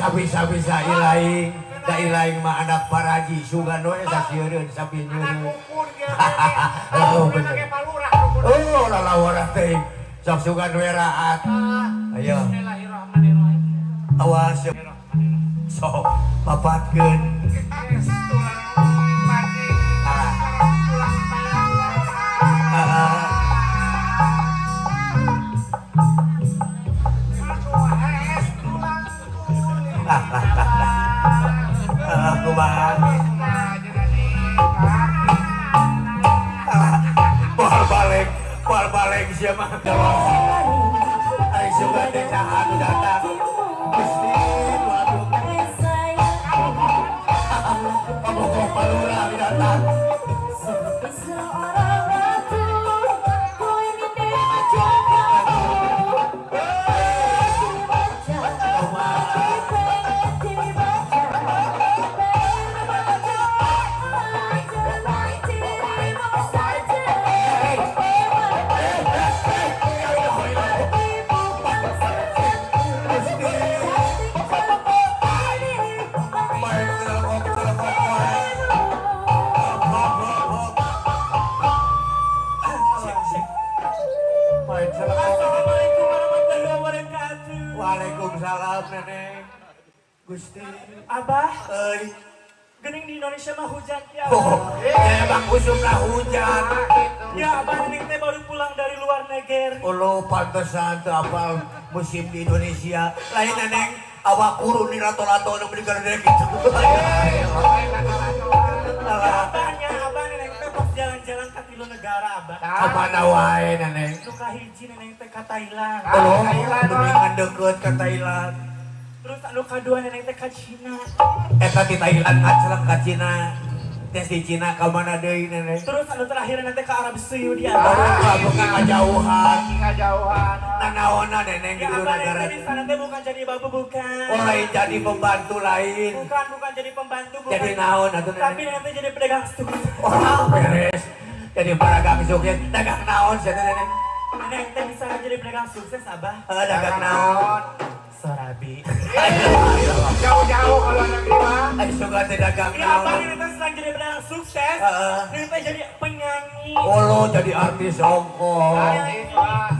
Sabisa-bisa ilaing, da ilaing mah anak paraji sugan we sasiereun Anak sapinyeureun. Dukun ge. Oh, Dukun bener. ge palurah dukun. Oh, lalawara teh. Sok sugan we raat. Ayo. Bismillahirrahmanirrahim. Awas. Sok papatkeun. Tulang pagi. Ah. Tulang payawa. Ah. Aduh, hees tulang kulit. Ah, ah, ah, kumaha? Ah, moal balik sia mah. Ari sugan teh saha nu datang? Gusti, waduh. Pabogoh palurah datang. Seperti seorang ratu, ku ingin dimanjakanmu. Dimanja, pengen dimanja, pengen dimanja, lain dirimu saja. Hatimu kan sejati, cantik cantik ini Main celekok celekok wae. Hop hop hop. Cek, cek. Main celekok. Assalamualaikum warahmatullahi wabarakatuh. Waalaikumsalam, Neneng. Gusti. Abah, Euy. Gening di Indonesia mah hujan ya. Oh, emang usumna hujan. Ya, Abah, Neneng teh baru pulang dari luar negeri. Oh, pantesan teu apal musim di Indonesia. Lain Neneng, awak kurun di lato-lato nu meninggal dari gitu. Alah, Abahnya, Abah, Neneng teh pas jalan-jalan ke tilu negara, Abah. kamana wae, Neneng? Nu kahiji Neneng teh ka Thailand. Oh, Thailand. Mendingan deket ke Thailand. Terus anu kadua Neneng teh ka Cina. Eta di Thailand ngaceleng ka Cina. Tes di Cina ka mana deui, Neneng? Terus anu terakhir Neneng teh ka Arab Saudi, Baru Abah. bukan kejauhan. Kejauhan. Nanaona Neneng Ya, gitu Abah, negara? Neneng teh di sana teh bukan jadi babu, bukan. Oh, lain jadi pembantu lain. Bukan, bukan jadi pembantu, bukan. Jadi naon atuh, Tapi Neneng? Neneng teh jadi pedagang sukses. Oh, beres. Jadi pedagang sukses. Dagang naon sia teh, Neneng? Neneng teh bisa jadi pedagang sukses, Abah. Eh, dagang naon? Sorabi. Jauh-jauh kalau negeri mah. Ayo suka teh dagang Ya, Abah, naon? Neneng teh selain jadi pedagang sukses, Heeh. Neneng teh jadi penyanyi. Oh, lo jadi artis Hongkong. Artis, Wak.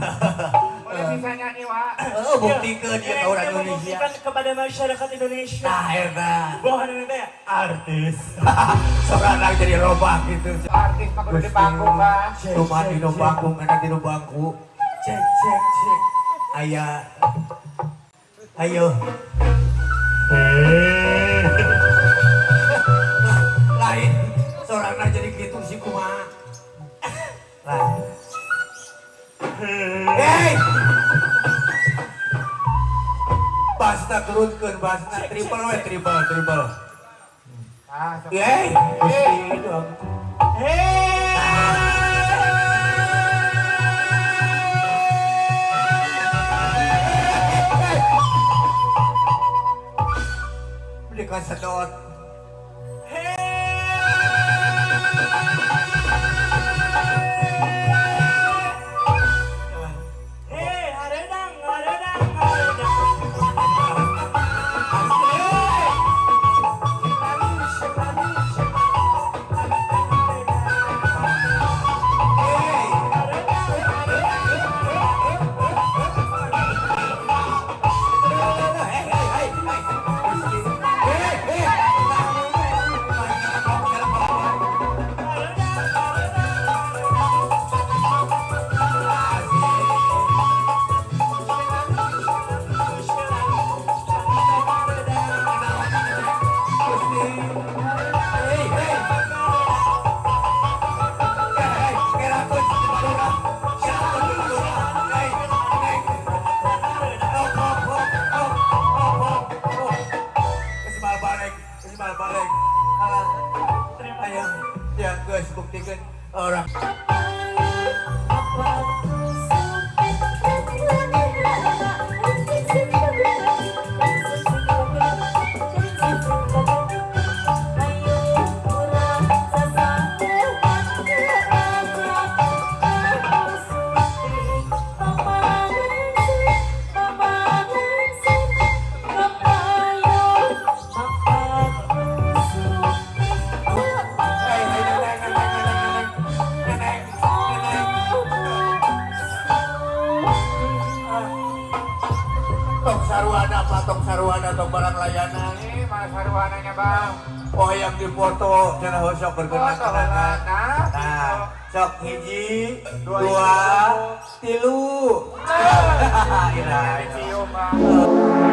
Boleh bisa nyanyi, Wak. Oh, buktikeun dia Neneng ka orang teh Indonesia. membuktikan kepada masyarakat Indonesia Nah, eta. bahwa Neneng teh artis. Sorana jadi robah gitu. Artis mah kudu di panggung, kan. Cuma di nu bangku, enak di nu bangku. Cek, cek, cek. Aya. Ayo. Lain sorana jadi gitu sih, kumaha? Lah. Hey! Basna turunkeun, basna triple we, triple, triple. Ah, sok. Hey, Gusti dong. Hey! Beli kasedot. Hey, haredang, haredang, haredang. Hey! Lalu, lalu, Hey! Haredang, haredang. Hey, hey, hey, hey. Gusti. Hey, hey. Sarwana, Pak, tong sarwana, tong barang layanan. Ini mana sarwananya, Bang? Oh, yang dipoto cenah sok berkenang-kenangan. Nah, Nah, sok hiji, Dua, dua, tilu. Ira. cium, Bang.